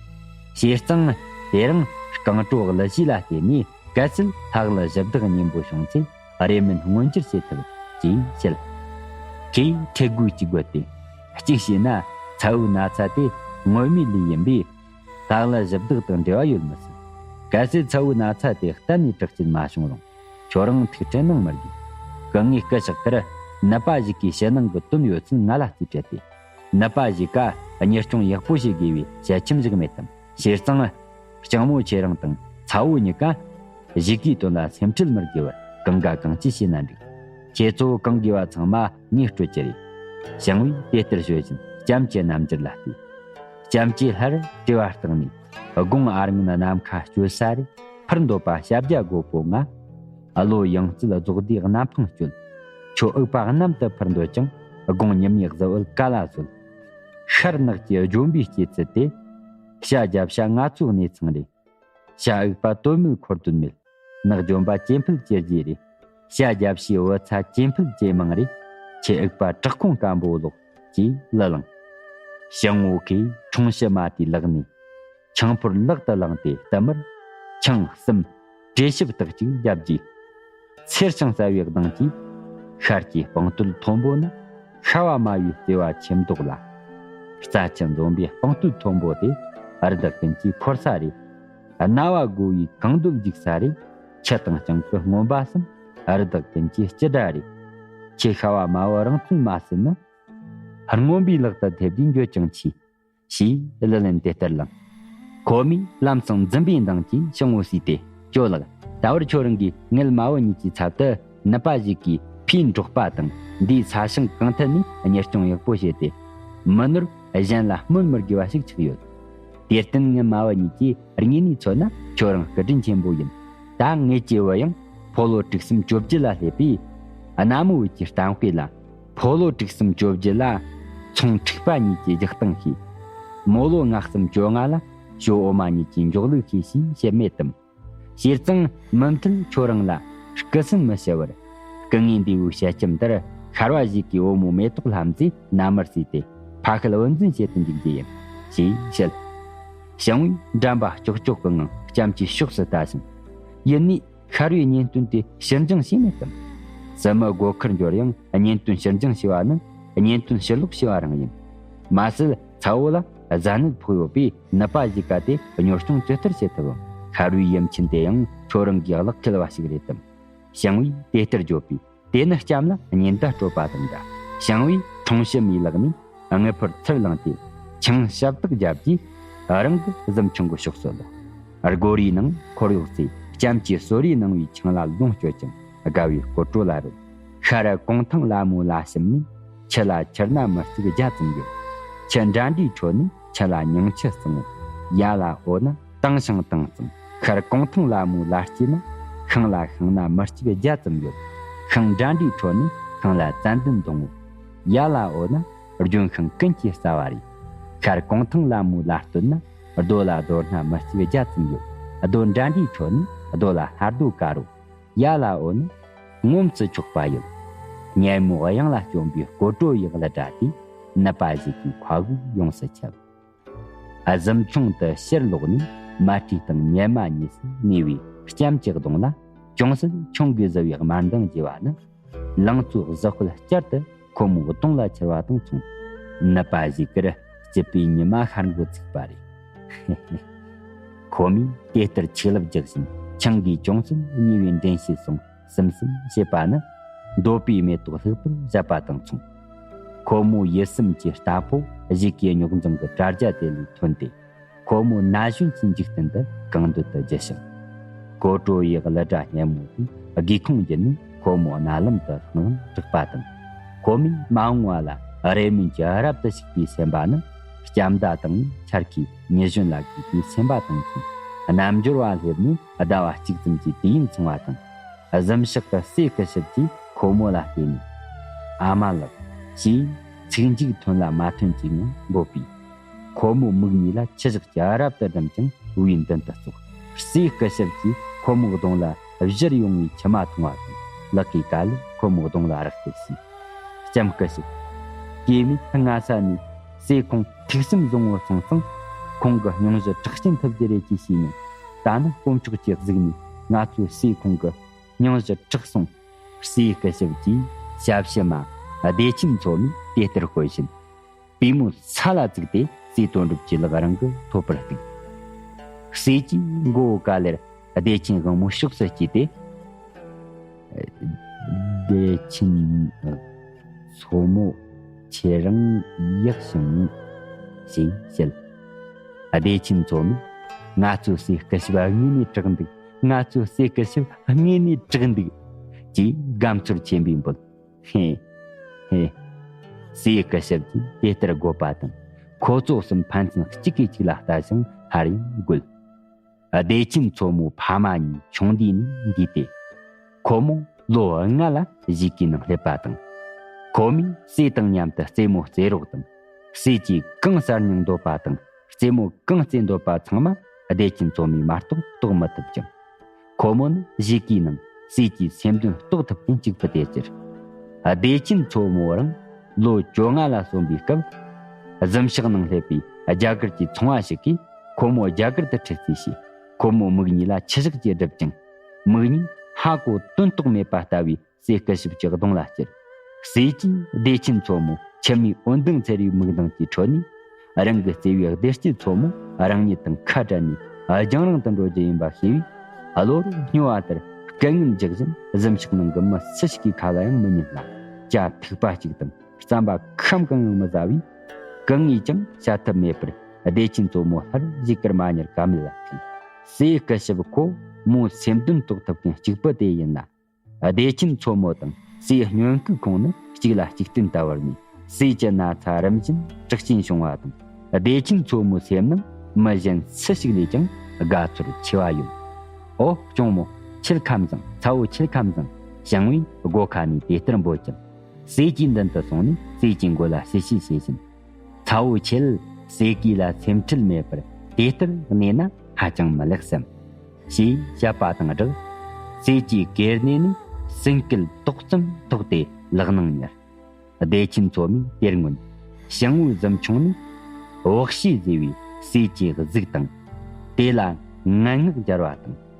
བྱས་ཙང་དེ་རིང་རྐང་བྲོ་གླུ་གཞས་ལ་བརྟེན་ནས་གལ་སྲིད་ལྷ་གླུ་གཞི་བདག་སྙིང་པོ་བྱུང་ཚེ། རེ་སྨོན་མངོན་འགྱུར་བྱེད་ཐུབ་ཅེས་བཤད། ཁོས་ཁྲེལ་དགོད་ཅིག་དགོད་དེ། གཅིག་བྱས་ན་ཚ་བོའི་ན་ཚ་དེ་སྔོན་མའི་ལས་ཡིན་པས། ལྷ་གླུ་གཞི་བདག་དང་འབྲེལ་བ་ཡོད་མི་སྲིད། གལ་སྲིད་ཚ་བོའི་ན་ཚ་དེ་གཏན་ནས་དྲག་སྐྱེད་མ་བྱུང་རུང་། ཁྱོད་རང་ཐུགས་ཁྲལ་གནང་མི་དགོས། སྐུ་ངོའི་སྐུ་གཤེགས་ཁར་ནད་པ་ཞིག་གིས་ཕྱི་ནང་གི་དོན་ཡོད་ཚད་ང་ལ་རྩིས་སྤྲད་དེ། ནད་པ་ཞིག་ག་གཉེར་སྐྱོང་ཡག་པོ་བྱེད་དགོས་པའི་བཤད་ཁྱིམ་ཞིག་མེད་དམ། བྱས་ཙང་། ལྕམ་མོ་ཁྱེད་རང་དང་ཚ་བོ་གཉིས་ཀ་གཞིས་ཀའི་དོན་ལ་སེམས་ཁྲལ་མི་དགོས་པར་གང་དགའ་གང་སྐྱིད་བྱས་ན་འགྲིག་ཁྱེད་ཚོ་གང་དགོས་པ་ཚང་མ་ངས་སྤྲོད་ཀྱི་རེད། ཞང་བོས་དེ་ལྟར་ཤོད་བཞིན་ལྕམ་གྱི་རྣམ་འགྱུར་ལ་བལྟས། ལྕམ་གྱིས་སླར་དྲི་བ་བཏང་ནས། དགུང་ཨ་སྔོན་ནམ་མཁའ་སྤྱོད་ས་རེད། ཕར་འདོད་པ་ཞབས་རྒྱ་དགོད་པོ་ང་། བློ་ཡང་རྩེ་རྫོགས་ལྡན་གནམ་འཕང་སྤྱོད། ཁྱོད་འུག་པ་གནམ་དུ་འཕུར་འདོད་ཀྱང་། དགུང་ཉི་མའི་གཟི་འོད་ག་ལ་གསོལ། ཤར་ནགས་ཀྱི་ལྗོན་པའི་སྐྱེད་ཚལ་དེ། ཤ་རྒྱབ་ཤ་ང་ཚོའི་གནས་ཚང་རེད། ཤ་འུག་པ་དོན་མེད་འཁོར་དོན་མེད། ནགས་ལྗོན་པ་ཇེ་འཕེལ་ཇེ་རྒྱས་རེད། ཤ་རྒྱབ་ཤའི་བུ་ཚ་ཇེ་འཕེལ་ཇེ་མང་རེད། ཁྱེད་འུག་པ་བྲག་ཁུང་སྐམ་པོ་ལོག་ཅེས་གླུ་བླངས། ཞང་བོ་ཁོས་འཁྲུངས་ཕྱི་མ་དེའི་ལག་ནས། ཆང་ཕོར་ལག་ཏུ་བླངས་ཏེ་བསྟུད་མར། ཆང་གསུམ། བྲེ་ཞིབ་རྟགས་གཅིག་བརྒྱབ་རྗེས། འཚེར་ཞིང་གསལ་བའི་གདངས་ཀྱིས། ཤར་གྱི་སྤང་སྟོད་མཐོན་པོ་ནི། ཤ་བ་མ་བའི་བརྩེ་བ་ཆེ་མདོག་ལ། རྩྭ་ཆུ་འཛོམས་པའི་སྤང་སྟོད་མཐོན་པོ་དེ། རི་དྭགས་ཀུན་གྱི་འཁོར་ས་རེད། རྣ་བ་དགོ་བའི་གངས་རྡོ་རྒྱུག་ས་རེད། ཆུ་དྭངས་སྤྱང་ཀི་རྔོན་པ་གསུམ། རི་དྭགས་ཀུན་གྱི་སྐྱིད་སྒྲ་རེད། ཁྱེད་ཤ་བ་མ་བུ་རང་བཙུན་མ་ཟིན་ན། རྔོན་པའི་ལག་ཏུ་ཐེབས་དུས་འགྱོད་ཅིང་ཆེ། ཞེས་གླུ་ལེན་དེ་ལྟར་བླངས། ཁོ་མོས་ལམ་སང་འཛུམ་པའི་མདངས་ཀྱིས་ཞང་བོ་བསུས་ཏེ། ཇོ་ལགས། ད་བར་ཁྱོད་རང་གིས་ངེད་མ་བུ་གཉིས་ཀྱི་ཚབ་ཏུ་ནུ་པ་ཞིག་གིས་ཕའི་འབྲོག་པ་དང་འདིའི་ས་ཞིང་གང་ཐད་ནས་གཉེར་སྐྱོང་ཡག་པོ་བྱས་ཏེ། མི་ནོར་གཞན་ལ་སྨོན་མི་དགོས་པ་ཞིག་ཆགས་ཡོད། དེར་བརྟེན་ངེད་མ་བུ་གཉིས་ཀྱིས་དངོས་ནས་མཚོན་ན་ཁྱོད་རང་སྐུ་དྲིན་ཆེན་པོ་ཡིན། ད་ངེད་ཀྱི་བུ་ཡང་ཕོ་ལོ་དྲུག་གསུམ་བཅོ་བརྒྱད་ལ་སླེབས་པས། གནའ་མོ་བོད་ཀྱི་གཏམ་དཔེ་ལ། ཕོ་ལོ་དྲུག་གསུམ་བཅོ་བརྒྱད་ལ་ཚོང་འཁྲུག་པ་གཉིས་ཀྱི་རྒྱག་སྟངས་ཤེས། མོ་ལོ་ལྔ་གསུམ་བཅོ་ལྔ་ལ་ཞོ་འོ་མ་གཉིས་ཀྱི་འཇོག་ལུགས་ཤེས་ཞེས་བཤད་མེད་དམ། བྱས་ཙང་མུ་མཐུད་ཁྱོད་རང་ལ་སྐུ་སྲུང་མི་བྱ་བར། སྐུ་ངོ་འདས་པོའི་ཞལ་ཆེམས་ལྟར་ཤར་བ་ཞིག་གིས་བུ་མོ་མེ་ཏོག་ལྷ་མཛེས་མནའ་མར་བསུས་ཏེ་ཕ་ཁུལ་བུ་འཛིན་བྱེད་དུ་འཇུག་རྒྱུ་ཡིན། ཞེས་བཤད། ཞང་བོས་འགྲམ་པ་ཀྱོག་ཀྱོག་གི་ངང་ལྕམ་གྱི་ཕྱོགས་སུ་ལྟ་ཞིང་། ཡུལ་ནས་ཤར་བའི་གཉེན་སྟོན་དེ་ཕྱིར་འགྱངས་བྱས་མེད་དམ། བཙུན་མོ་སྒོ་ཁར་འབྱོར་ཡང་གཉེན་སྟོན་ཕྱིར་འགྱངས་བྱས་པ་ནི་གཉེན་སྟོན་ཕྱིར་ལོག་བྱས་པ་རང་ཡིན། མ་ཟད་ཚ་བོ་ལ་གཟའ་ནད་ཕོག་ཡོད་པས་ནུ་པ་ཞིག་ག་དེ་གཉོར་སྐྱོང་ཇི་ལྟར་བྱེད་ཐུབ་བམ། ཤར་བའི་ཡུམ་ཆེན་དེ་ཡང་ཁྱོད་རང་གིས་གླགས་འཁེལ་བ་ཞིག་རེད་དམ། ཞང་བོས་དེ་ལྟར་བརྗོད་པས། དེ་ནི་ལྕམ་ལ་ཉེན་བརྡ་སྤྲོད་པ་དང་འདྲ། ཞང་བོས་འཕྲོང་ཕྱི་མའི་ལག་ནས་དངུལ་ཕོར་ཚུར་བླངས་ཏེ་ཆང་ཞབས་བཏགས་བརྒྱབ་རྗེས་རང་གི་གཟིམ་ཆུང་གི་ཕྱོགས་སུ་ལོག། སྒོ་རའི་ནང་འཁོར་གཡོག་ཚོས་ལྕམ་གྱི་གསོལ་རས་གནང་བའི་ཆང་ལ་ལོངས་སྤྱོད་ཅིང་དགའ་བའི་སྐོར་བྲོ་ལ་རོལ། ཤར་གུང་ཐང་ལ་མོའི་ལ་གཤམ་ནས་ཁྱི་ལ་ཁྱི་སྣ་མི་གཅིག་བརྒྱ་ཙམ་ཡོད། ཁྱི་འདྲ་འདྲའི་ཁྲོད་ནས་ཁྱི་ལ་ཉིང་ཁྱི་གཙང་བོ། ཡ་ལ་འོ་ན་དྭངས་ཤིང་དྭངས་གཙང་། ཤར་གུང་ཐང་ལ་མོའི་ལ་དཀྱིལ་ན་ཤིང་ལ་ཤིང་སྣ་མི་གཅིག་བརྒྱ་ཙམ་ཡོད། ཤིང་འདྲ་འདྲའི་ཁྲོད་ནས་ཤིང་ལ་ཙན་དན་སྡོང་བོ། ཡ་ལ་འོ་ན་ལྗོན་ཤིང་ཀུན་གྱི་རྩ་བ་རེད། ཤར་གུང་ཐང་ལ་མོའི་ལ་སྟོད་ན་རྡོ་ལ་རྡོ་སྣ་མི་གཅིག་བརྒྱ་ཙམ་ཡོད། རྡོ་འདྲ་འདྲའི་ཁྲོད་ནས་རྡོ་ལ་ལྷ་རྡོ་དཀར་རོ། ཡ་ལ་འོ་ན་ངོམས་སུ་ཆོག་པ་ཡོད། ཉལ་མོ་གཡང་ལ་བསྐྱོན་པའི་སྐོར་བྲོ་ཡི་གླུ་སྒྲ་དེས་ནུ་པ་ཞིག་གི་ཁ་དབུགས་ཡོངས་སུ་ཁྱབ། གཟིམ་ཆུང་དུ་ཕྱིར་ལོག་ནས་མལ་ཁྲིའི་སྟེང་ཉལ་མ་ཉལ་སུ་གནས་པའི་ལྕམ་གྱི་གདོང་ལ་ཅུང་ཟད་ཆུང་གིས་བཟི་བའི་དམར་མདངས་རྒྱས་པ་ནི་ལང་ཚོའི་གཟི་སྤུ་བསྐྱར་དུ་ཁོ་མོའི་གདོང་ལ་འཁྱིལ་བ་དང་མཚུངས། ནུ་པ་ཞིག་གིས་སྐྱིད་པའི་ཉི་མ་ཤར་འགོ་ཚུགས་པ་རེད། ཁོ་མོས་དེ་ལྟར་ཆིག་ལབ་རྒྱག་བཞིན་ཆང་གིས་ཅུང་ཟད་མྱོས་པའི་འདྲེན་བྱས་སོང་། སིམ་སིམ་བྱེད་པ་ནི་འདོད་པའི་མེ་ཏོག་ལྷུག་པར་བཞད་པ་དང་མཚུངས། ཁོ་མོའི་ཡིད་སེམས་ཀྱི་རྟ་ཕོ་གཞིས་ཀའི་རྙོག་འཛིང་གི་དྲ་རྒྱ་དེ་ལས་ཐོན་ཏེ། ཁོ་མོ་ན་གཞོན་གྱི་འཇིག་རྟེན་དུ་གང་འདོད་དུ་རྒྱུ་ཞིང་། སྐོར་བྲོ་ཡི་གླུ་སྒྲ་སྙན་མོ་དེས་སྒེའུ་ཁུང་བརྒྱུད་ནས་ཁོ་མོ་རྣ་ལམ་དུ་ལྷང་ལྷང་གྲགས་པ་དང་། ཁོ་མོས་མ་འོངས་པ་ལ་རེ་སྨོན་གྱི་རབ་ཏུ་ཞིག་པའི་སེམས་པ་ནི་ལྕམ་མདའ་དང་ནི་འཆར་ཁའི་ཉི་གཞོན་ལ་གུས་པའི་སེམས་པ་དང་མཚུངས། རྣལ་འབྱོར་བ་སླེབས་ནས་ཟླ་བ་གཅིག་ཙམ་གྱི་དུས་ཡུན་སོང་བ་དང་། གཟིམ་ཤག་གི་སྲས་སྐུ་ཞབས་ཀྱིས་ཁོ་མོ་ལ་བལྟས་ནས། ཨ་མ་ལགས། ཞེས་ཚིག་མཇུག་ཐོན་ལ་མ་ཐོན་གྱི་ངང་འབོད་པས། ཁོ་མོའི་མིག་གཉིས་ལ་ཆུ་བཞག་གིས་རབ་ཏུ་བསྒྲིམས་ཀྱང་བུའི་མདུན་དུ་བཙུགས། སྲས་སྐུ་ཞབས་ཀྱིས་ཁོ་མོའི་གདོང་ལ་བཞུར་ཡོང་བའི་མཆི་མ་མཐོང་བ་དང་ལག་གིས་ག་ལེར་ཁོ་མོའི་གདོང་ལ་རེག་སྟེ་ཞུས། ལྕམ་སྐུ་ཞབས། སྐྱེས་མེད་སྔ་ས་ནས་སྲས་ཁོང་ཐུགས་སེམས་བཟང་བོ་སོང་ཙང་ཁོང་གི་སྙུང་གཞི་དྲག་རྐྱེན་ཐུབ་རྒྱུ་རེད་ཅེས་ཞུས་མྱོང་། ད་ནི་དཀོན་མཆོག་གི་གཟིགས་ནས་ང་ཚོའི་སྲས་ཁོང་གི་སྙུང་གཞི་དྲག་སོང་། སྲས་སྐུ་ཞབས་ཀྱིས་ཞབས་ཕྱི་མ་བདེ་ཆེན་མཚོ་མོས་དེ་ལྟར་བཀོད་བཞིན། པུས་མོ་ས་ལ་བཙུགས་ཏེ་སྲས་དོན་གྲུབ་ཀྱི་ལག་རིང་གི་ཐོད་པར་གཏུགས། སྲས་ཀྱིས་མགོ་བོ་ག་ལེར་བདེ་ཆེན་དབང་མོའི་ཕྱོགས་སུ་བསྐྱེད་དེ། བདེ་ཆེན་མཚོ་མོ་ཁྱེད་རང་ཡག་བྱུང་། ཞེས་བཤད། བདེ་ཆེན་མཚོ་མོས། ང་ཚོའི་སྲས་སྐུ་ཞབས་དངོས་ནས་དྲག་འདུག་ང་ཚོའི་སྲས་སྐུ་ཞབས་དངོས་ནས་དྲག་འདུག་ཅེས་དགའ་ཚོར་ཆེན་པོས་འབོད། ཧེ། ཧེ། སྲས་སྐུ་ཞབས་ཀྱིས་དེ་ལྟར་བཀོད་པ་དང་། ཁོ་ཚོ་གསུམ་ཕན་ཚུན་གཅིག་གིས་གཅིག་ལ་ལྟ་ཞིང་སླར་ཡང་བགོས། བདེ་ཆེན་མཚོ་མོའི་ཕ་མ་གཉིས་ཆུང་དུས་ནས་འདས་ཏེ། ཁོ་མོ་ལོ་ལྔ་ལ་གཞིས་ཀའི་ནང་སླེབས་པ་དང་། ཁོ་མོས་སྲས་དང་མཉམ་དུ་རྩེད་མོ་རྩེ་རོགས་དང་། སྲས་ཀྱིས་གང་གསར་རྙིང་འདོད་པ་དང་། རྩེད་མོ་གང་རྩེ་འདོད་པ་ཚང་མ་བདེ་ཆེན་མཚོ་མོས་མ་གཏོགས་རྟོགས་མི་ཐུབ་ཅིང་། ཁོ་མོ་ནི་གཞིས་ཀའི་ནང་སྲས་ཀྱི་སེམས་འདུན་རྟོགས་ཐུབ་མཁན་གཅིག་པུ་དེ་གྱུར། བདེ་ཆེན་མཚོ་མོ་རང་ལོ་བཅོ་ལྔ་ལ་སོན་པའི་སྐབས། གཟིམ་ཤག་ནང་སླེབས་པའི་རྒྱ་གར་གྱི་ཚོང་བ་ཞིག་གིས་ཁོ་མོ་རྒྱ་གར་དུ་ཁྲིད་རྩིས་བྱས། ཁོ་མོའི་མིག་གཉིས་ལ་ཆུ་བཞག་གིས་བསྒྲིབས་ཀྱང་། མིག་གཉིས་ཧ་གོ་དོན་རྟོགས་མེད་པ་ལྟ་བུའི་སྲས་སྐུ་ཞབས་ཀྱི་གདོང་ལ་ཅེར། སྲས་ཀྱིས་བདེ་ཆེན་མཚོ་མོ་མཆི་མའི་འོད་མདངས་འཚེར་བའི་མིག་མདངས་ཀྱི་ཁྲོད་ནས། རང་གི་བརྩེ་བའི་བདེ་སྐྱིད་མཚོ་མོ་རང་ཉིད་དང་ཁ་བྲལ་ནས་རྒྱང་རིང་དུ་འགྲོ་རྒྱུ་ཡིན་པ་ཤེས་པས། གློ་བུར་སྨྱོ་བ་ལྟར་སྐད་ངན་རྒྱག་བཞིན་གཟིམ་ཤག་ནང་གི་མི་སུ་ཞིག་གི་ཁ་ལ་ཡང་མི་ཉན་ལ། སྐྱ་ཐིགས་པ་གཅིག་དང་ རྩམ་པ་ཁམ་གང་ཡང་མི་ཟ་བས། གང་ངས་ཀྱང་བྱ་ཐབས་མེད་པར་བདེ་ཆེན་མཚོ་མོ་སླར་བཞུགས་སྐར་མ་ཉར་ཀ་མེད་ལ་ཐུག་སྲས་སྐུ་ཞབས་ཁོ་མོའི་སེམས་འདུན་རྟོགས་ཐུབ་མཁན་གཅིག་པུ་དེ་ཡིན་ན། བདེ་ཆེན་མཚོ་མོ་དང་སྲས་སྨྱོན་སྐུའི་ཁོངས་ནི་གཅིག་ལ་གཅིག་བརྟེན་ལྟ་བུར་ནས། སྲས་ཀྱི་ན་ཚ་རིམ་བཞིན་དྲག་ཅན་བྱུང་བ་དང་། བདེ་ཆེན་མཚོ་མོའི་སེམས་ནང་མི་གཞན་སུ་ཞིག་ལས་ཀྱང་དགའ་ཚོར་ཆེ་བ་ཡོད། ཨོ་སྐྱོང་མོ། ཁྱེད་ཁམས་བཟང་། ཚ་བོ་ཁྱེད་ཁམས་བཟང་། ཞང་བོས་སྒོ་ཁ་ནས་དེ་ལྟར་འབོད་ཀྱང་། སྲས་ཀྱི་མདུན་དུ་སོང་ནས་སྲས་ཀྱི་མགོ་ལ་ཞི་ཞི་བྱས་ཤིང་། ཚ་བོ་ཁྱེད་སྲས་ཀྱི་ལ་སེམས་ཁྲལ་མེད་པར་དེ་ལྟར་གནས་ན་ཧ་ཅང་མི་ལེགས་སམ། ཞེས་བཤད་པ་དང་སྦྲགས། སྲས་ཀྱི་སྒེར་གནས་ནས་སེམས་སྐད་ཏོག་ཙམ་ཐོགས་ཏེ་ལག་ནང་ཉར། བདེ་ཆེན་མཚོ་མོས་དེར་མངོན། ཞང་བོའི་གཟིམ་ཆུང་ནས་འོག་ཤེས་ཟེར་བའི་སྲས་ཀྱི་གཟུགས་དང་། དེ་ལ་ངན་སྔགས་སྦྱར་བ་དང་།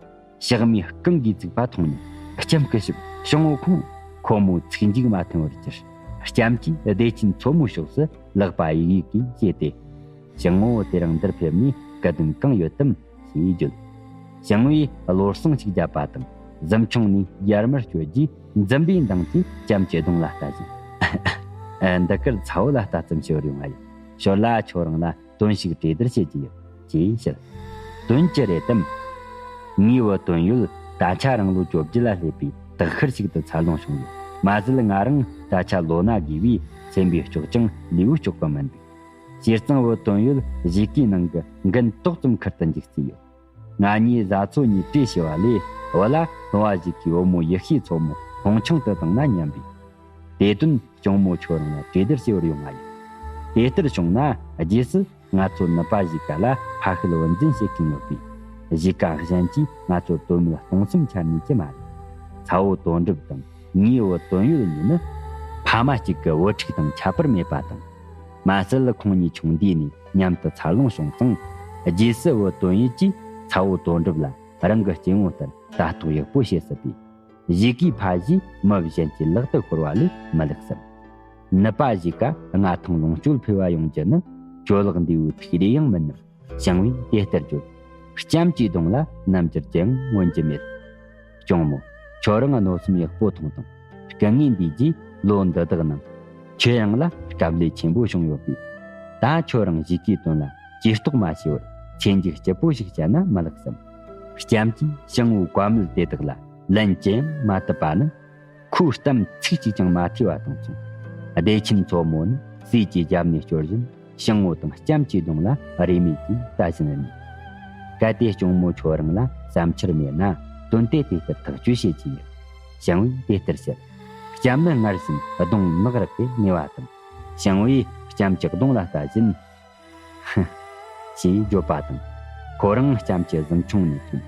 ཕྱག་མའི་རྐང་གིས་བཙུགས་པ་མཐོང་ནས། ལྕམ་སྐུ་ཞབས་ཞང་བོ་ཁོང་། ཁོ་མོའི་ཚིག་མཇུག་མ་ཐོན་བར་གྱུར། ལྕམ་གྱིས་བདེ་ཆེན་མཚོ་མོའི་ཕྱོགས་སུ་ལག་པ་ཡིག་ཡིག་གིས་བྱས་ཏེ། ཞང་བོ་དེ་རིང་འདིར་ཕེབས་ནས་སྐུ་དོན་གང་ཡོད་དམ་ཞེས་བརྗོད། ཞང་བོས་བློ་བཟང་ཞིག་བརྒྱབ་པ་དང་། གཟིམ་ཆུང་ནས་ཡར་མར་བསྐྱོད་རྗེས། འཛུམ་པའི་མདངས་ཀྱིས་ལྕམ་གྱི་གདོང་ལ་ལྟ་ཞིང་། འདི་གར་ཚ་བོ་ལ་ལྟ་ཙམ་ཞིག་ཡོང་ང་ཡིན། ཞོར་ལ་ཁྱོད་རང་ལ་དོན་ཞིག་གྲོས་བསྡུར་བྱེད་ཀྱི་ཡོད། ཅེས་བཤད། དོན་ཅི་རེད་དམ། ངའི་བུ་དོན་ཡོད་ད་ཆ་རང་ལོ་བཅོ་བརྒྱད་ལ་སླེབས་པའི་དག་ཤར་ཞིག་ཏུ་འཚར་ལོངས་བྱུང་ཡོད། མ་ཟད་ང་རང་ད་ཆ་ལོ་ན་རྒས་པས་སེམས་པའི་སྐྱོགས་ཀྱང་ལུས་པོའི་སྐྱོགས་པ་མི་འདུག་བྱས་ཙང་བུ་དོན་ཡོད་གཞིས་ཀའི་ནང་གི་འགན་ཏོག་ཙམ་ཁུར་དུ་འཇུག་རྩིས་ཡོད། ང་གཉིས་བཟའ་ཚོ་གཉིས་བྲོས་ཞེས་པ་ལས་བུ་ལ་བུ་བ་གཞིས་ཀའི་བུ་མོ་ཡེ་ཤེས་མཚོ་མོ་ཧོང་ཆང་དུ་བཏང་ན་སྙམ་པས། དེ་དོན་སྐྱོང་མོ་ཁྱོད་རང་ལ་གྲོས་བསྡུར་བྱེད་པར་ཡོང་ང་ཡིན། དེ་ལྟར་བྱུང་ན་རྗེས་སུ་ང་ཚོ་ནུབ་པ་གཞིས་ཀ་ལ་ཕ་ཤུལ་བུ་འཛིན་བྱེད་མཁན་ཡོད་པས། གཞིས་ཀ་གཞན་གྱིས་ང་ཚོར་དོན་མེད་གཏོང་སེམས་འཆར་ནུས་ཀྱི་མ་རེད། ཚ་བོ་དོན་གྲུབ་དང་ངའི་བུ་དོན་ཡོད་གཉིས་ནི་ཕ་མ་གཅིག་གི་བུ་ཕྲུག་དང་ཁྱད་པར་མེད་པ་དང་། མ་ཟད་ཁོང་གཉིས་ཆུང་དུས་ནས་མཉམ་དུ་འཚར་ལོངས་བྱུང་ཙང་། རྗེས་སུ་བུ་དོན་ཡོད་ཀྱིས་ཚ་བོ་དོན་གྲུབ་ལ་རང་གི་སྐྱེ་བོ་ལྟར་ལྟ་རྟོག་ཡག་པོ་བྱེད་སྲིད་པས། གཞིས་ཀའི་ཕ་གཞིས་མི་གཞན་གྱི་ལག་ཏུ་ཤོར་བ་ལས་མི་ལེགས་སམ། ནུབ་པ་གཞིས་ཀ་མངའ་ཐང་ལོངས་སྤྱོད་འཕེལ་བ་ཡོང་རྒྱུ་ནི་ཇོ་ལགས་འདི་བོའི་ཐུགས་རེ་ཡང་མིན་ནམ། ཞང་བོས་དེ་ལྟར་བརྗོད། ལྕམ་གྱི་གདོང་ལ་རྣམ་འགྱུར་ཅི་ཡང་མངོན་གྱི་མེད། སྐྱོང་མོ། ཁྱོད་རང་གནོད་སེམས་ཡག་པོ་ཐོངས་དང་། སྐུ་ངལ་འདས་རྗེས་ལོ་འདི་དག་ནང་། ཁྱོད་རང་ལ་དཀའ་ལས་ཆེན་པོ་བྱུང་ཡོད་པས། ད་ཁྱོད་རང་གཞིས་ཀའི་དོན་ལ་ཇུས་གཏོགས་མ་བྱས་པར་ཚེ་མཇུག་སྐྱིད་པོ་ཞིག་བྱས་ན་མི་ལེགས་སམ། ལྕམ་གྱིས་ཞང་བོའི་བཀའ་མོལ་དེ་དག་ལ་ལན་ཅི་ཡང་མ་བཏབ་པ་ནི། ཁོའི་གཏམ་ཚིག་གཅིག་ཀྱང་མ་ཐོས་པ་དང་མཚུངས། བདེ་ཆེན་མཚོ་མོ་ནི་སྲས་ཀྱི་རྒྱབ་ནས་སྐྱོར་བཞིན་ཞང་བོ་དང་ལྕམ་གྱི་གདོང་ལ་རེ་མོས་ཀྱིས་ལྟ་བཞིན་ནས། གལ་ཏེ་སྐྱོང་མོ་ཁྱོད་རང་ལ་བསམ་འཆར་མེད་ན། དོན་དེ་དེ་ལྟར་ཐག་གཅོད་བྱེད་ཀྱི་ཡིན། ཞང་བོས་དེ་ལྟར་བཤད། ལྕམ་ནི་སྔར་བཞིན་གདོང་ནག་རག་གི་གནས་པ་དང་། ཞང་བོས་ལྕམ་གྱི་གདོང་ལ་ལྟ་བཞིན། ཧུ། ཞེས་བརྗོད་པ་དང་། ཁོ་རང་ལྕམ་གྱི་གཟིམ་ཆུང་ནས་ཐོན།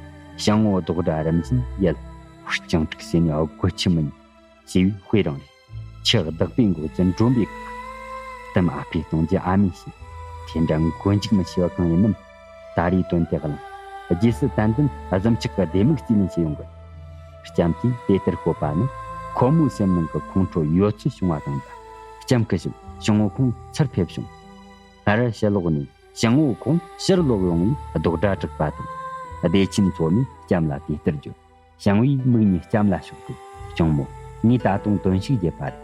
ཞང་བོ་རྡོག་སྒྲ་རིམ་བཞིན་ཡལ། ཧུར་ཅང་དཀྲུག་བྱས་ནས་དགོད་ཆི་མིན། ཞེས་པའི་དཔེ་རང་རེད། ཁྱི་བདག་པོའི་འགོག་རྒྱུ་འགྲོ་འབའ་ཁག་གཏམ་ཨ་ཕས་གཏོང་རྒྱུ་ཨ་མས་ཤེས། དེ་འདྲ་མགོ་མཇུག་མི་ཤེས་པ་གང་ཡིན་ནམ། ད་རེས་དོན་དེ་གླེང་། རྗེས་སུ་ཏན་ཏན་གཟིམ་ཆག་གི་བདེ་མོ་རྩིས་ལེན་བྱེད་ཡོང་གི། ལྕམ་གྱིས་དེ་ལྟར་བཀོད་པ་ནི་ཁོ་མོའི་སེམས་ནང་གི་ཁོང་ཁྲོ་ཡོད་ཚད་བྱུང་བ་དང་འདྲ། ལྕམ་སྐུ་ཞབས་ཞང་བོ་ཁོང་ཚུར་ཕེབས་བྱུང་། སླར་ཕྱི་ལོགས་ནས་ཞང་བོ་ཁོང་ཕྱིར་ལོག་ཡོང་བའི་རྡོག་སྒྲ་གྲགས་པ་དང་། བདེ་ཆེན་མཚོ་མོས་ལྕམ་ལ་དེ་ལྟར་བརྗོད། ཞང་བོས་མིག་གཉིས་ལྕམ་ལ་ཕྱོགས་ཏེ། སྐྱོང་མོ། ངས་ད་དུང་དོན་ཞིག་བརྗེད་པ་རེད།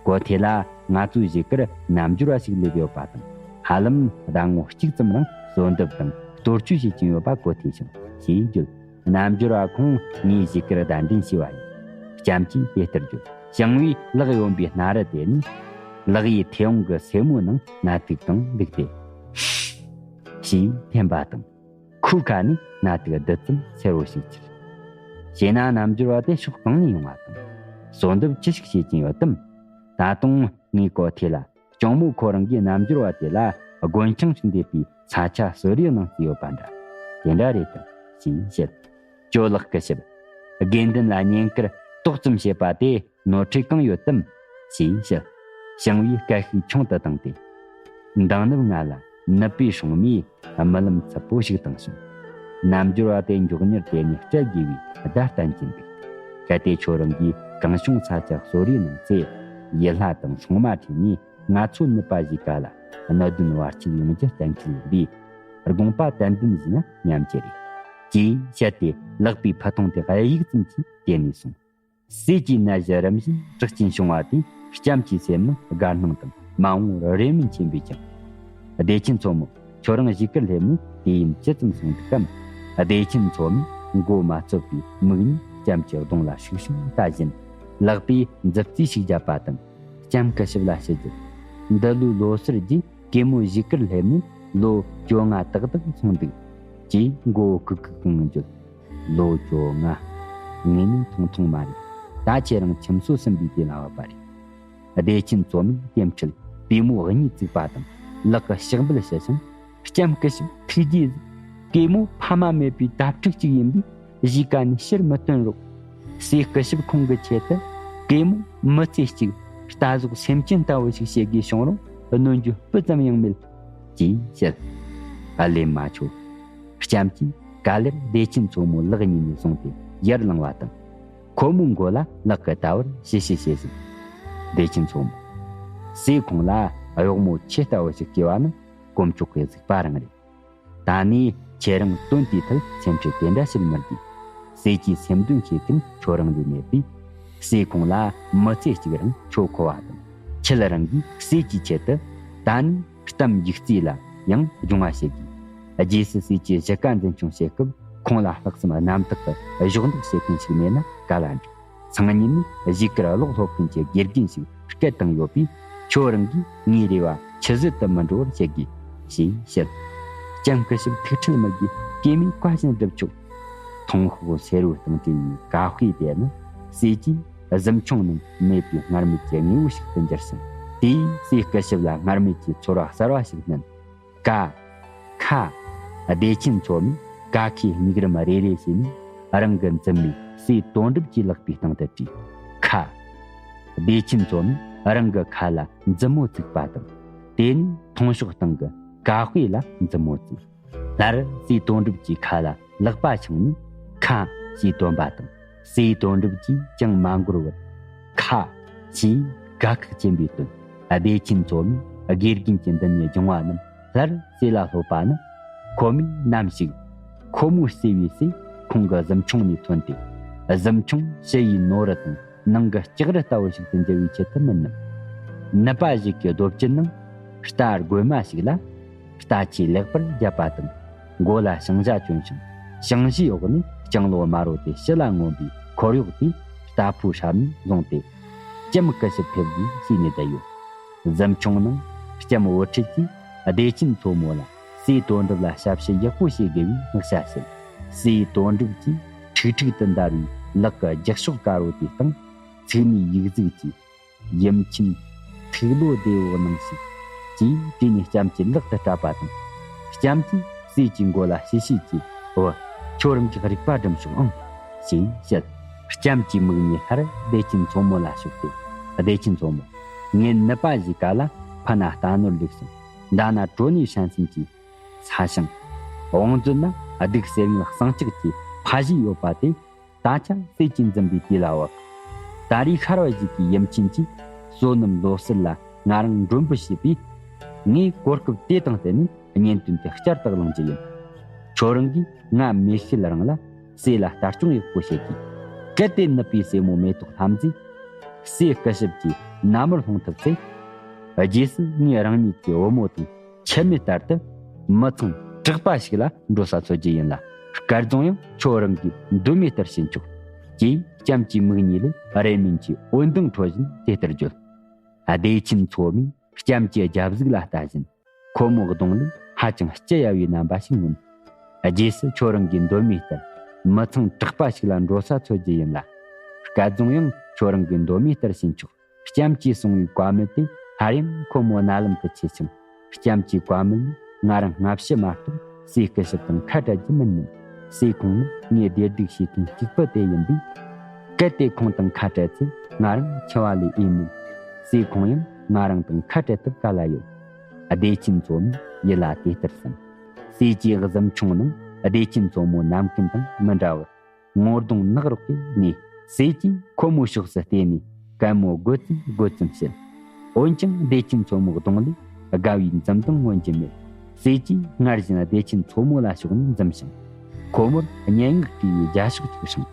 གོ་ཐོས་ལ་ང་ཚོའི་གཞིས་ཀར་རྣལ་འབྱོར་བ་ཞིག་སླེབས་ཡོད་པ་དང་། ཧ་ལམ་ཟླ་ངོ་གཅིག་ཙམ་རིང་གསོལ་འདེབས་དང་གཏོར་མཆོད་བྱེད་ཀྱིན་ཡོད་པ་གོ་ཐོས་བྱུང་། ཞེས་བརྗོད། རྣལ་འབྱོར་བ་ཁོང་ངའི་གཞིས་ཀར་གདན་འདྲེན་བྱས་པ་ཡིན། ལྕམ་གྱིས་དེ་ལྟར་བརྗོད། ཞང་བོས་ལག་གཡོན་པའི་སྣ་རུ་དེ་ནས། ལག་གཡས་མཐེ་བོང་གི་སེན་མོའི་ནང་སྣ་ཐིག་དང་བླུགས་ཏེ། ཞེས་འཐེན་པ་དང་། ཁོའི་ཁ་ནས་སྣ་ཐིག་རྡུལ་ཙམ་སེར་བོ་ཞིག་འཕྱུར། བྱས་ན་རྣལ་འབྱོར་བ་དེ་ཕྱོགས་གང་ནས་ཡོང་བ་དང་། གསོལ་འདེབས་ཅི་ཞིག་བྱེད་ཀྱིན་ཡོད་དམ། ད་དུང་ངས་གོ་ཐོས་ལ། སྐྱོང་མོ་ཁོ་རང་གིས་རྣལ་འབྱོར་བ་དེ་ལ་རྒོན་ཆང་ཞིག་འདེབས་པའི་ས་ཆ་གསོལ་རས་ནང་བརྩིས་ཡོད་པ་འདྲ། དེ་འདྲ་རེད་དམ། ཞེས་བཤད། ཇོ་ལགས་སྐུ་ཞབས། དགེ་འདུན་ལ་བསྙེན་བཀུར་ཏོག་ཙམ་བྱེད་པ་དེ་ནོར་འཁྲུལ་གང་ཡོད་དམ། ཞེས་བཤད། ཞང་བོས་སྐད་ཤུགས་ཆུང་དུ་བཏང་སྟེ། མདང་ནུབ་ང་ལ་ནུབ་པའི་སྲུང་མས་རྨི་ལམ་ཚིག་པོ་ཞིག་བཏང་བྱུང་། རྣལ་འབྱོར་བ་དེ་མགྱོགས་མྱུར་དེ་ནས་སྐྲད་རྒྱས་པའི་བརྡ་བསྟན་གྱིན་འདུག་གལ་ཏེ་ཁྱོད་རང་གིས་གང་བྱུང་ས་ཆ་གསོལ་རས་ནང་བརྩིས། ཡུལ་ལྷ་དང་སྲུང་མ་ཁྲིད་ནས། ང་ཚོ་ནུབ་པ་གཞིས་ཀ་ལ་གནད་དོན་བར་ཆད་ཡོང་རྒྱུ་གཏན་འཁེལ་ཡིན་པས། དགོངས་པ་ཏན་ཏན་བཞེས་ན་ཉམས་ཀྱི་རེད། ཅེས་བཤད་དེ་ལག་པའི་ཕུ་ཐུང་དེ་གཡུག་ཙམ་གྱིས་དེད་ནས་སོང་། སྲས་ཀྱི་ནད་གཞི་རིམ་བཞིན་དྲག་ཅན་བྱུང་བ་དེས་ ལྕམ་གྱི་སེམས་ནི་དགའ་སྣང་དང་མ་འོངས་པར་རེ་སྨོན་ཆེན་པོས་ཀྱང་། བདེ་ཆེན་མཚོ་མོ། ཁྱོད་རང་གཞིས་ཀར་སླེབས་ནས་དུས་ཡུན་ཇི་ཙམ་སོང་འདུག་གམ། བདེ་ཆེན་མཚོ་མོས་མགོ་མ་ཚོད་པའི་མིག་གཉིས་ལྕམ་གྱི་གདོང་ལ་ཤུགས་ཤུགས་ལྟ་བཞིན། ལག་པས་མཛུབ་རྩེ་ཞིག་བརྒྱབ་པ་དང་། ལྕམ་སྐུ་ཞབས་ལ་ཞུ་རྒྱུ། འདི་ལོའི་ལོ་སར་རྗེས་གད་མོ་གཞིས་ཀར་སླེབས་ནས་ལོ་བཅོ་ལྔ་ཏག་ཏག་སོང་འདུག་ཅེས་མགོ་བོ་གུག་གུག་གང་བརྗོད། ལོ་བཅོ་ལྔ། ངས་ནི་ཐུང་ཐུང་མ་རེད། ད་ཁྱེད་རང་ཁྱིམ་སོ་ཟིན་པའི་དུས་ལ་བབ་པ་རེད། བདེ་ཆེན་མཚོ་མོས་ལྟེམ་ཁྲིད་པུས་མོ་གཉིས་བཙུགས་པ་དང་ལག་གི་ཕྱག་འབུལ་ཞུ་ཞིང་། ལྕམ་སྐུ་ཞབས་ཐུགས་རྗེ་གཟིགས། གད་མོ་ཕ་མ་མེད་པའི་དྭ་ཕྲུག་ཅིག་ཡིན་པས་གཞིས་ཀ་ནས་ཕྱིར་མི་ཐོན་རོགས། སྲས་སྐུ་ཞབས་ཁོང་གི་ཆེད་དུ་གད་མོ་མི་ཚེ་གཅིག་རྟ་ཟོག་སེམས་ཅན་ལྟ་བུ་ཞིག་བྱེད་དགོས་བྱུང་རུང་གནོན་རྒྱུ་སྤུ་ཙམ་ཡང་མེད། ཅེས་བཤད། ཨ་ལེ་མ་ཆོ། ལྕམ་གྱིས་ག་ལེར་བདེ་ཆེན་མཚོ་མོའི་ལག་གཉིས་ནས་བཟུང་སྟེ་ཡར་བླངས་པ་དང་། ཁོ་མོའི་མགོ་ལ་ལག་གིས་ལྟ་བར་ཞི་ཞི་བྱས་ཟིན། བདེ་ཆེན་མཚོ་མོ། སྲས་ཁོང་ལ་གཡོག་མོ་ཁྱེད་ལྟ་བུ་ཞིག་སྐྱེ་བ་ནི་དཀོན་མཆོག་གི་གཟིགས་པ་རང་རེད། ད་ནས་ཁྱེད་རང་དོན་དེའི་ཐད་སེམས་ཁྲལ་དེ་འདྲ་བྱེད་མི་དགོས། སྲས་ཀྱི་སེམས་དོན་ཤེས་མཁན་ཁྱོད་རང་ལས་མེད་པས། སྲས་ཁོང་ལ་མི་ཚེ་གཅིག་རིང་ཁྱོད་མཁོ་བ་དང་། ཁྱེད་རང་གིས་སྲས་ཀྱི་ཆེད་དུ་ད་ནས་གཏམ་ཡིག་རྩིས་ལ་ཡང་སྦྱོང་བ་བྱེད་དགོས། རྗེས་སུ་སྲས་ཀྱི་གཞིས་ཀ་འཛིན་སྐྱོང་བྱེད་སྐབས་ཁོང་ལ་ལྷག་བསམ་རྣམ་དག་གི་གཞོགས་འདེགས་བྱེད་མཁན་ཞིག་མེད་ན་ག་ལ་འགྲིག་སང་ཉིན་ནི་གཞིས་ཀར་གློག་སློབ་མཁན་གྱི་དགེ་རྒན་ཞིག་སྐད་བཏང་ཡོད་པས། ཁྱོད་རང་གིས་ངའི་རེ་བ་ཆུད་ཟོས་དུ་མི་འགྲོ་བར་བྱེད་དགོས། ཞེས་བཤད། ལྕམ་སྐུ་ཞབས་ཐུགས་ཁྲལ་མི་དགོས། གད་མོས་བཀའ་བཞིན་སྒྲུབ་ཆོག་མཐོང་ཤོག་སེར་བོ་དང་བྲིས་པའི་ཀ་དཔེ་དེ་ནི་སྲས་ཀྱིས་གཟིམ་ཆུང་ནང་མེད་པའི་སྔར་མེད་ཀྱི་དངོས་པོ་ཞིག་ཏུ་འགྱུར་ཞིང་། དེས་སྲས་སྐུ་ཞབས་ལ་སྔར་མེད་ཀྱི་ཚོར་བ་གསར་བ་ཞིག་བསྣན། ཀ། ཁ། བདེ་ཆེན་མཚོ་མོས་ཀ་ཁའི་སྙིགས་རིམ་རེ་རེ་བྱས་ནས་རང་གི་མཛུབ་མོས་སྲས་དོན་གྲུབ་ཀྱི་ལག་པའི་སྟེང་དུ་བྲིས། ཁ། བདེ་ཆེན་མཚོ་མོས་རང་གི་ཁ་ལ་མཛུབ་མོ་བཙུགས་པ་དང་། དེ་ནས་མཐོང་ཤོག་སྟེང་གི་ཀ་དཔེ་ལ་མཛུབ་མོ་བཙུགས། སླར་སྲས་དོན་གྲུབ་ཀྱི་ཁ་ལ་ལག་པ་འཆང་ནས་ཁ་ཞེས་འདོན་པ་དང་། སྲས་དོན་གྲུབ་ཀྱིས་ཅང་མ་འགོར་བར་ཁ་ཞེས་དགའ་ཁག་ཆེན་པོས་བཏོན། བདེ་ཆེན་མཚོ་མོས་དགེ་རྒན་གྱི་མདུན་ནས་སྦྱོང་བ་རྣམས་སླར་རྩེ་ལ་སློབ་པ་ནི། ཁོ་མོས་ནམ་ཞིག་ཁོ་མོའི་བརྩེ་བའི་སྲས་ཁོང་གི་གཟིམ་ཆུང་ནས་ཐོན་ཏེ། གཟིམ་ཆུང་ཕྱི་ཡི་ནོར་བུ་དང་ནང་གི་ལྕགས་རི་ལྟ་བུ་ཞིག་ཏུ་འགྱུར་བའི་ཆེད་དུ་མིན་ནམ། ནུབ་པ་ཞིག་གི་རྡོ་བཅུད་ནང་རྟ་རྒོད་མ་ཞིག་ལ། རྟ་ཆས་ལེགས་པར་བརྒྱབ་པ་དང་། མགོ་ལ་ཞང་ཞྭ་གྱོན་ཞིང་། ཞང་ཞུའི་འོག་ནས་ལྕང་ལོ་དམར་རོ་དེ་ཕྱི་ལ་མངོན་པའི་འཁོར་གཡོག་དེས་རྟ་ཕོའི་སྲབ་ནས་བཟུང་སྟེ། ལྕམ་སྐུ་ཞབས་ཕེབས་དགོས་ཞེས་ནས་བསྡད་ཡོད། གཟིམ་ཆུང་ནང་ལྕམ་བུ་ཁྲིད་ཀྱིས་བདེ་ཆེན་མཚོ་མོ་ལ་སྲས་དོན་གྲུབ་ལ་ཞབས་ཕྱི་ཡག་པོ་བྱེད་དགོས་པའི་བསྔགས་བྱ་བྱིན། སྲས་དོན་གྲུབ་ཀྱིས་ཁྲིག་ཁྲིག་ཏུ་འདར་བའི་ལག་གི་རྒྱག་ཕྱོགས་དཀར་བོ་དེ་དང་། ཚིག་ནི་ཡིག་གཟུགས་ཀྱིས། ཡུམ་ཆེན་ཐུགས་བློ་བདེ་བོ་གནང་ཞིག་ཅེས་དྲིས་ནས་ལྕམ་གྱི་ལག་ཏུ་སྤྲད་པ་དང་། ལྕམ་གྱིས་སྲས་ཀྱི་མགོ་ལ་ཞི་ཞི་གྱིས། འོ། ཁྱོད་རང་གི་རིག་པ་སྒྲིམ་ཤོག་ཨང་། ཞེས་བཤད། ལྕམ་གྱི་མིག་གཉིས་སླར་བདེ་ཆེན་མཚོ་མོ་ལ་ཞུགས་ཏེ། བདེ་ཆེན་མཚོ་མོ། ངས་ནུབ་པ་ཞིག་ག་ལ་ཕ་ན་རྟ་ནོར་ལུག་གསུམ། མདའ་ན་གྲོ་ནས་ཧྲན་སུམ་གྱི་ས་ཞིང་། བང་མཛོད་ན་གདུགས་གསེར་དངུལ་ཟངས་ལྕགས་ཀྱི་ཕ་གཞིས་ཡོད་པ་དེ། ད་ཆ་སྲས་ཀྱིས་འཛིན་པའི་དུས་ལ་བབ། ད་རེས་ཤར་བ་ཞིག་གི་ཡུམ་ཆེན་གྱིས་བསོད་ནམས་ལོ་གསར་ལ་ང་རང་མགྲོན་འབོད་བྱས་པས། ངས་གོ་སྐབས་དེ་དང་བསྟུན་ནས་གཉེན་སྟོན་དེ་བསྐྱར་དུ་བླང་རྒྱུ་ཡིན། ཁྱོད་རང་གིས་ང་མེ་ཤེལ་རིང་ལ་སྲས་ལ་ལྟ་སྐྱོང་ཡག་པོ་བྱེད་དགོས། གལ་ཏེ་ནུབ་པའི་སྲས་མོ་མེ་ཏོག་ལྷ་མཛེས་སྲས་སྐུ་ཞབས་ཀྱི་མནའ་མར་ལྷུང་ཐུབ་ཚེ། རྗེས་སུ་ངས་རང་ཉིད་ཀྱི་བུ་མོ་དང་། ཁྱིམ་མི་ལྟར་དུ་མི་ཚང་དྲག་པ་ཞིག་ལ་འགྲོ་ས་འཚོལ་རྒྱུ་ཡིན་ལ། སྐལ་རྫོང་ཡང་ཁྱོད་རང་གི་འདོད་མོས་ལྟར་བྱིན་ཆོག་ཅེས་ལྕམ་གྱི་མིག་གཉིས་ལས་རེ་སྨོན་གྱི་འོད་མདངས་འཕྲོ་བཞིན་དེ་ལྟར་བརྗོད། བདེ་ཆེན་མཚོ་མོས་ལྕམ་གྱི་རྒྱབ་གཟུགས་ལ་ལྟ་བཞིན། ཁོ་མོའི་གདོང་ལས་ཧ་ཅང་སྐྱི་གཡའ་བའི་རྣམ་པ་ཞིག་མངོན། རྗེས་སུ་ཁྱོད་རང་གི་འདོད་མོས་ལྟར་མི་ཚང་དྲག་པ་ཞིག་ལ་འགྲོ་ས་འཚོལ་རྒྱུ་ཡིན་ལ། སྐལ་རྫོང་ཡང་ཁྱོད་རང་གི་འདོད་མོས་ལྟར་བྱིན་ཆོག་ལྕམ་གྱིས་གསུང་བའི་བཀའ་མོལ་དེ་སླར་ཡང་ཁོ་མོའི་རྣ་ལམ་དུ་ཆས་ཤིང་། ལྕམ་གྱི་བཀའ་མོལ་ནི་ང་རང་སྔ་ཕྱི་མ་གཏོགས་སྲས་སྐུ་ཞབས་དང་ཁ་བྲལ་རྒྱུ་མིན་ནམ། སྲས་ཁོང་ནི་ངའི་བདེ་སྡུག་ཤེས་མཁན་གཅིག་པུ་དེ་ཡིན་པས། གལ་ཏེ་ཁོང་དང་ཁ་བྲལ་ཚེ་ང་རང་འཆི་བ་ལས་འོས་མིན། སྲས་ཁོང་ཡང་ང་རང་དང་ཁ་བྲལ་ཐུབ་ག་ལ་ཡོད། བདེ་ཆེན་མཚོ་མོས་ཡིད་ལ་དེ་ལྟར་བསམ། སྲས་ཀྱི་གཟིམ་ཆུང་ནང་བདེ་ཆེན་མཚོ་མོ་ནམ་རྒྱུན་དང་མི་འདྲ་བར། ངོ་གདོང་ནག་རོག་གིས་གནས། སྲས་ཀྱིས་ཁོ་མོའི་ཕྱོགས་སུ་བལྟས་ནས་གད་མོ་དགོད་ཙམ་དགོད་ཙམ་བྱེད། འོན་ཀྱང་བདེ་ཆེན་མཚོ་མོའི་གདོང་ལས་དགའ་བའི་འཛུམ་མདངས་མངོན་གྱི་མེད། སྲས་ཀྱིས་སྔར་བཞིན་བདེ་ཆེན་མཚོ་མོ་ལ་ཕྱོགས་ནས་འཛུམ་ཞིང་། ཁོ་མོར་སྙན་ངག་བྲིས་པའི་རྒྱ་ཤོག་ཅིག་བསྲིངས།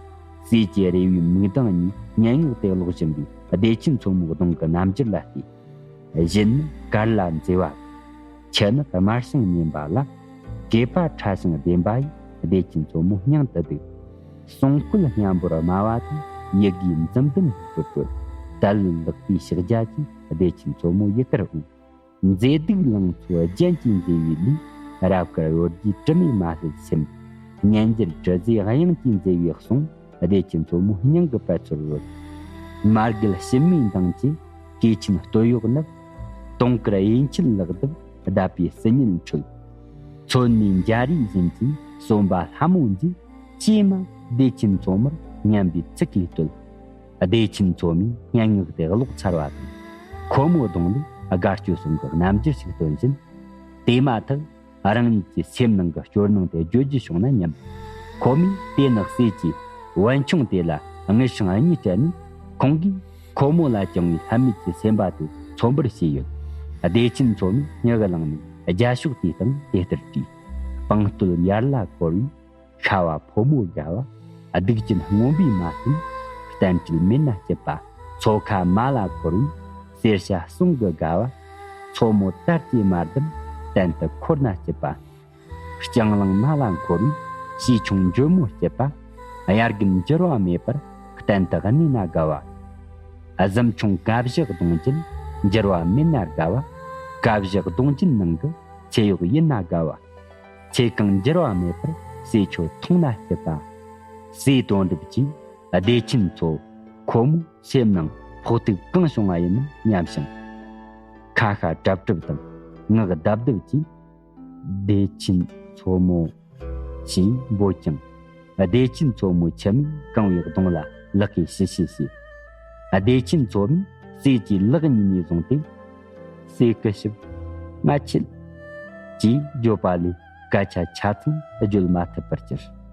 སྲས་ཀྱི་རེ་བའི་མིག་མདངས་གཉིས་སྙན་ངག་དེ་ཀློག་བཞིན་པའི་ བདེ་ཆེན་མཚོ་མོའི་གདོང་གི་རྣམ་འགྱུར་ལ་བལྟས། བཞིན་ནི་གར་ལ་མཛེས་པ། ཆུ་ནི་དམར་ཞིང་མཉེན་པ་ལ། གད་པ་ཕྲ་ཞིང་ལྡེམ་པ་ཡིས། བདེ་ཆེན་མཚོ་མོ་སྙིང་དུ་སྡུག། སྲུང་སྐུད་སྙན་པོར་དམའ་བ་དང་། ཡི་གེའི་འཛུམ་ལྡན་སྤྲོ་སྤྲོ། དལ་ལག་པའི་ཕྱག་རྒྱ་གྱིས། བདེ་ཆེན་མཚོ་མོ་ཡི་གར་འོང་། མཛེས་སྡུག་ལང་ཚོ་རྒྱན་གྱིས་མཛེས་པའི་ལུས། རབ་དཀར་གཡོ་སྒྱུའི་དྲི་མས་མ་བསླད་སེམས། སྙན་འགྱུར་དྲི་ཟའི་དབྱངས་ཀྱིས་མཛེས་པའི་གསུང་། བདེ་ཆེན་མཚོ་མོའི་སྙིང་གི་པད་ཚལ་རོལ། མར་གད་ཕྱི་མའི་མདངས་ཀྱིས། གོས་ཆེན་སྟོད་གཡོགས་ནུབ། དུང་དཀར་གཡས་འཁྱིལ་ལག་གདུབ། བརྡབས་པའི་སིལ་སྙན་འཁྲོལ། མཚོན་ནས་འཇའ་རིས་བཞིན་གྱི་སོན་པ་ལྷ་མོ་མཛེས། ཀྱེ་མ་བདེ་ཆེན་མཚོ་མོར་སྙན་པའི་ཚིག་གིས་བསྟོད། བདེ་ཆེན་མཚོ་མོའི་སྙན་ངག་དེ་ཀློག་ཚར་བ་དང་། ཁོ་མོའི་གདོང་ལས་དགའ་སྐྱོ་ཟུང་གི་རྣམ་འགྱུར་ཞིག་སྟོན་བཞིན། དེ་མ་ཐག་རང་ཉིད་ཀྱི་སེམས་ནང་གི་སྐྱོ་སྣང་དེ་བརྗོད་རྒྱུ་བྱུང་ན་སྙམ། ཁོ་མོས་དེ་ནི་ཟས་ཀྱི་བན་ཆུང་དེ་ལ་ངུ་ཤིང་གཉིས་སྤྲད་ནས། ཁོང་གིས་ཁོ་མོ་ལ་བཅངས་པའི་ལྷད་མེད་ཀྱི་སེམས་པ་དེ་མཚོན་པར་བྱས་ཡོད། བདེ་ཆེན་མཚོ་མོས་མྱི་གི་ལང་ནས་རྒྱ་ཤོག་དེའི་སྟེང་དེ་ལྟར་བྲིས། སྤང་སྟོད་ཡར་ལ་འཁོར་བའི་ཤྭ་བ་ཕོ་མོ་དགའ་བ། སྡིག་ཅན་རྔོན་པས་མ་བསྟེན་བསྟན་སྲིད་མེད་ན་སྐྱིད་པ། མཚོ་ཁ་མ་ལ་འཁོར་བའི་གསེར་ཞྭ་ཟུང་གི་དགའ་བ། མཚོ་མོ་དར་གྱིས་མ་བསྡམས་གཏན་དུ་འཁོར་ན་སྐྱིད་པ། རྐྱང་གླིང་མ་ལ་འཁོར་བའི་བྱིའུ་ཆུང་འཇོལ་མོ་སྐྱིད་པ། དབྱར་དགུན་འགྱུར་བ་མེད་པར་གཏན་དུ་གནས་ན་དགའ་བ། གཟིམ་ཆུང་ཀ་བཞི་གདུང་ཅན་འགྱུར་བ་མེད་ན་དགའ་བ། ཀ་བཞི་གདུང་ཅན་ནང་གི་ཚེ་གཡོག་ཡིན་ན་དགའ་བ། ཚེ་གང་འགྱུར་བ་མེད་པར་ཟས་ཆོ་འཐུང་ན་སྐྱིད་པ། ཟས་དོན་གྲུབ་ཀྱིས་བདེ་ཆེན་མཚོ་ཁོ་མོའི་སེམས་ནང་ཕོག་ཐུག་གང་བྱུང་བ་ཡིན་ནམ་སྙམ་ཞིང་། ཁ་ཤ་གྲབ་གྲབ་དང་ངག་རྡབ་རྡབ་ཀྱིས། བདེ་ཆེན་མཚོ་མོ། ཞེས་འབོད་ཀྱང་། བདེ་ཆེན་མཚོ་མོའི་མཆི་མས་གང་བའི་གདོང་ལ་ལག་གིས་ཞི་ཞི་བྱས། བདེ་ཆེན་མཚོ་མོས་ཟས་ཀྱི་ལག་གཉིས་ནས་བཟུང་སྟེ། ཟས་སྐུ་ཞབས་ང་ཆད། ཅེས་བརྗོད་པ་ལས་སྐད་ཆ་ཆ་ཚང་བརྗོད་མ་ཐུབ་པར་གྱུར།